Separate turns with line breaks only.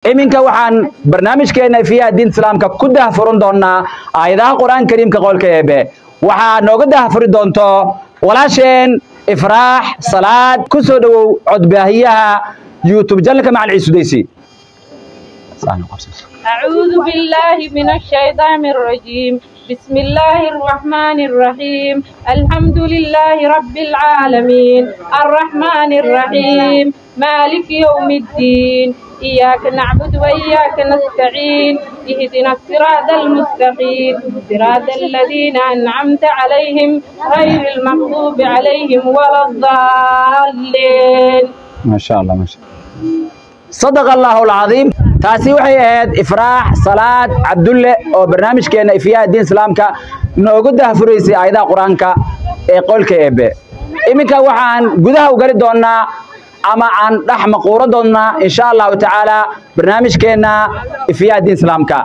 Iminka waxaan barnaamijkeena Ifiyaha Diinta Islaamka ku dahfuran doonaa aayadaha Qur-aan Kariimka, qowlka Eebe. Waxaa nooga dahfuri doonto walaasheen Ifraax Salaad. Ku soo dhowow codbaahiyaha YouTube janalka Macalin Ciisudaysi.
أعوذ بالله من الشيطان الرجيم. بسم الله الرحمن الرحيم. الحمد لله رب العالمين، الرحمن الرحيم، مالك يوم الدين. إياك نعبد وإياك نستعين، اهدنا الصراط المستقيم، صراط الذين أنعمت عليهم، غير المغضوب عليهم ولا الضالين.
Ma sha Allah, ma sha sadaq Allahu alcadiim. Taasi waxay ahayd Ifraax Salaad Cabdulle oo barnaamijkeena Ifiyaha Diin Islaamka noogu dahfuraysay aayadaha Qur-aanka ee qolka Eebe. Iminka waxaan gudaha u gali doonaa ama aan dhex maquuro doonaa, insha Allahu tacaala, barnaamijkeena Ifiyaha Diin Islaamka.